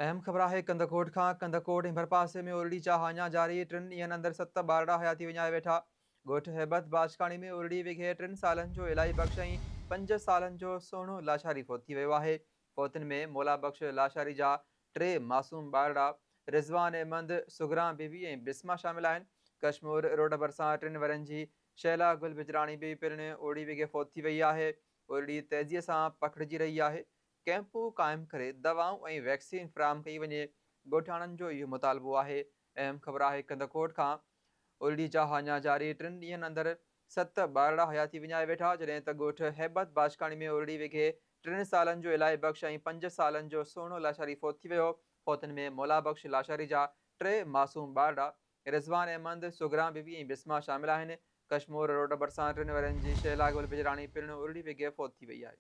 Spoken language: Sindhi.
اهم خبر آهي ڪنڌڪوٽ کان، ڪنڌڪوٽ ۽ ڀرپاسي ۾ اورڙي جا هاڃا جاري، ٽن ڏينهن اندر ست ٻارڙا حياتي وڃائي ويٺا. ڳوٺ هيبت باجڪاڻي ۾ اورڙي وگهي ٽن سالن جو الاهي بخش ۽ پنج سالن جو سهڻو لاشاري فوت ٿي ويو آهي. فوتين ۾ مولا بخش لاشاري جا ٽي معصوم ٻارڙا رضوان احمد، صغران بيبي ۽ بسما شامل آهن. ڪشمور روڊ ڀرسان ٽن ورهين جي شهلا گل بجراڻي به پڻ اورڙي وگهي فوت ٿي وئي آهي. اورڙي تيزيء سان پکڙجي رهي آهي. ڪئمپون قائم ڪري دوائون ۽ ويڪسين فراهم ڪئي وڃي، ڳوٺاڻن جو اهو مطالبو آهي. اهم خبر آهي ڪنڌڪوٽ کان الڙي جا هاڃا جاري، ٽن ڏينهن اندر ست ٻارڙا حياتي وڃائي ويٺا، جڏهن ته ڳوٺ هيبت باشڪاڻي ۾ الڙي وگهي ٽن سالن جو الاهي بخش ۽ پنج سالن جو سهڻو لاشاري فوت ٿي ويو، فوتين ۾ مولا بخش لاشاري جا ٽي معصوم ٻارڙا رضوان احمد، صغران بيبي ۽ بسما شامل آهن، ڪشمور روڊ ڀرسان ٽن ورهين جي شهلا گل بجراڻي پڻ الڙي وگهي فوت ٿي وئي آهي.